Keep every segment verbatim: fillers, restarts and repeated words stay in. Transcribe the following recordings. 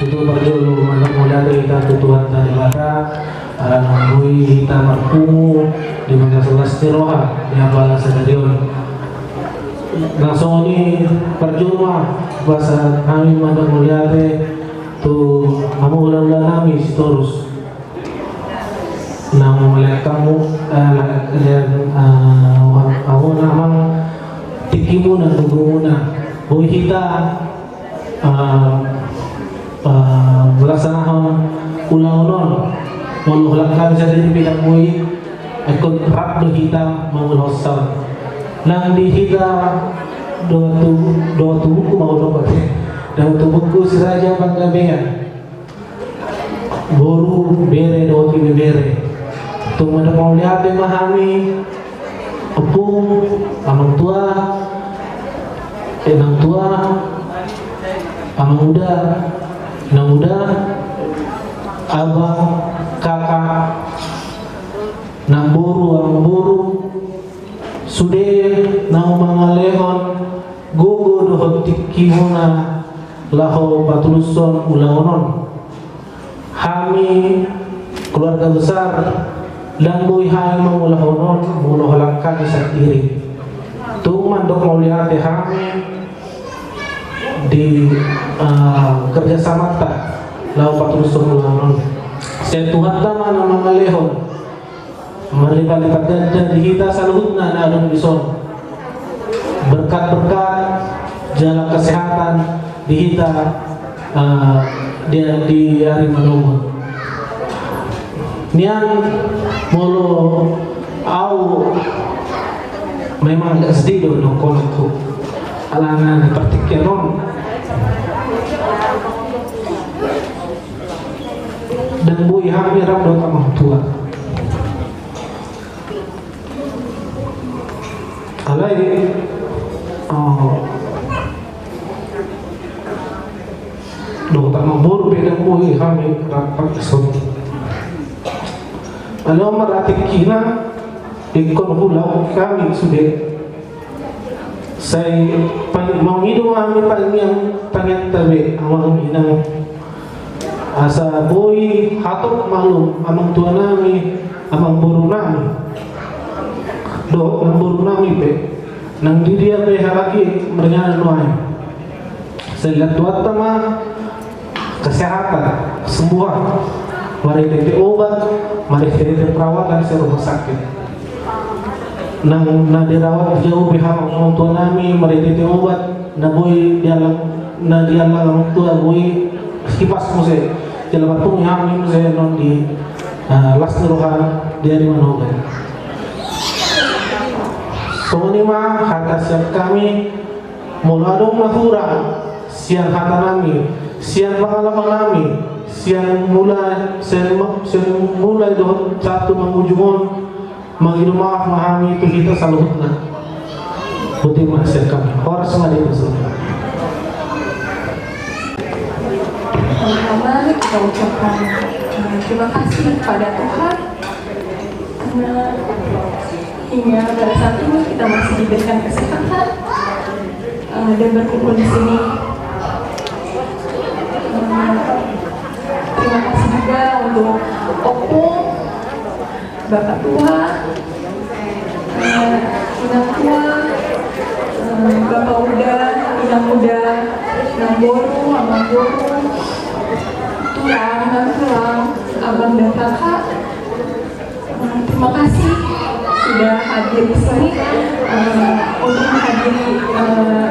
Parjolo mandok mauliate hita tu Tuhanta Debata, ala naung boi hita marpungu di bagasan las ni roha di apala sadari on. Nang songon i parjolo ma hupasahat hami mandok mauliate tu hamu hulahula nami Sitorus. Nang mauliate hamu, eh, eh, eh, hamu na amang tingkimuna, gogomuna. Boi hita eh, eh, melaksanakan ulaon on. Molo holan hami sadari pe ndang boi, ingkon rap do hita mangulahon saut. Nang di hita dua tu, dua tubuku, mau dua tubuku, Siraja Panggabean. Boru, bere dohot ibebere. Tung mandok mauliate ma hami, ompung, amang tua, inang tua, amang uda, inang uda, abang, kakak, namboru, amangboru, sude naung mangalehon gogo dohot tingkimuna laho patulushon ulaon on. Hami keluarga besar ndang boi hami mangulahon on molo holan hami sandiri. Tung mandok mauliate hami di, eh, kerjasamanta laho patulushon ulaon on. Sai Tuhanta ma na mangalehon marlipat-lipat ganda di hita saluhutna na adong dison. Berkat-berkat jala kesehatan di hita, eh, di, di ari manogot. Nian molo au memang agak sedih do nongkonon tu alana di partingkian on. Ndang boi hami rap dohot amang tua. Alai, eh, dohot amangboru pe ndang boi hami rap partingkian on. Alai martingkina ingkon huulahon hami sude. Sai pa-, mangido ma hami tangiang, tangiangta be amang inang. Asa boi hatop malum amang tua nami, amangboru nami. Dohot namboru nami pe. Nang di dia pe halak i mardongan nuaeng. Sai dilehon Tuhanta ma kesehatan, kesembuhan, marhite-hite obat, marhite-hite perawatan sian rumah sakit. Nang na dirawat jauh be amang tua nami marhite-hite obat, na boi diallang, na diallang amang tua boi hipas muse, jala marpungu hami muse annon di, eh, las ni roha di ari manogot. Songon i ma hata sian hami. Molo adong na hurang sian hata nami, sian pangalaho nami, sian mulai, sian ma-, sian mulai dohot sahat tu mangujung on, mangido maaf ma hami tu hita saluhutna. Boti ma sian hami. Horas ma di hita saluhutna. Pertama-tama kita ucapkan, eh, terima kasih kepada Tuhan karena hingga pada saat ini kita masih diberikan kesehatan, eh, dan berkumpul di sini. Eh, terima kasih juga untuk ompung, bapak tua, eh, inang tua, eh, bapak uda, inang uda, namboru, amangboru, tulang, nantulang, abang dan kakak. Eh, terima kasih sudah hadir di sini, eh, untuk menghadiri, eh,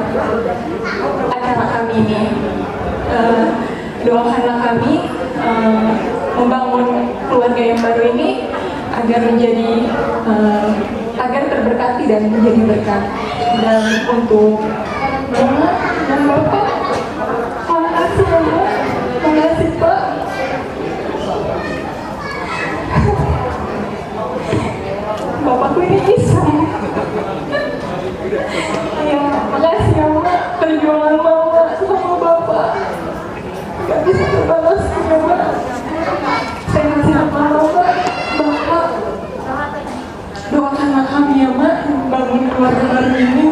acara kami ini. Eh, doakanlah kami, eh, membangun keluarga yang baru ini agar menjadi, eh, agar terberkati dan menjadi berkat. Dan untuk Mama dan Bapak, makasih ya, Mak. Makasih, Pak. Bapakku ini bisa. Ya, makasih ya, Mak. Perjuangan Mama sama Bapak gak bisa terbalaskan ya, Mak. Sehat-sehat Mama, Pak. Bapak, doakanlah kami ya, Mak, membangun keluarga baru ini.